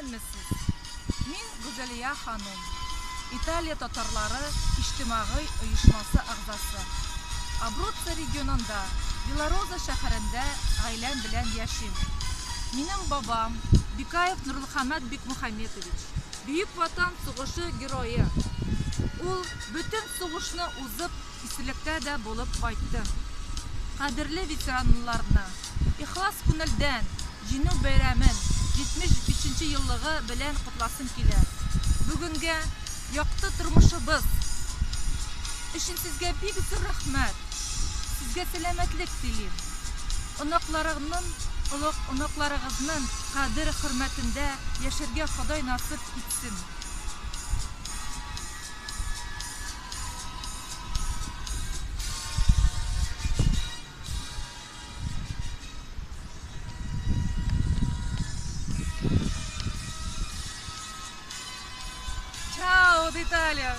Исәнмесез! Мин Гүзәлия ханум, Италия татарлары иҗтимагый оешмасы әгъзасы. Абруццо регионында, Вилароза шәһәрендә гаиләм белән яшим. Минем бабам, Бикаев Нурлыхәмәт Бикмухаметович, Бөек Ватан сугышы герое. Ул бөтен сугышны узып, исерлектә дә булып кайтты. Кадерле ветераннарны ихлас күнелдән Җинү бәйрәмен, 75 нче еллыгы белән котласым килә. Бүгенгә якты тормышыбыз өчен сезгә бик зур рәхмәт. Сезгә сәламәтлек телим. Оныкларыгның, оныкларыгызның кадер-хөрмәтендә яшәргә Ходай насыйп итсен. Чао, Италия!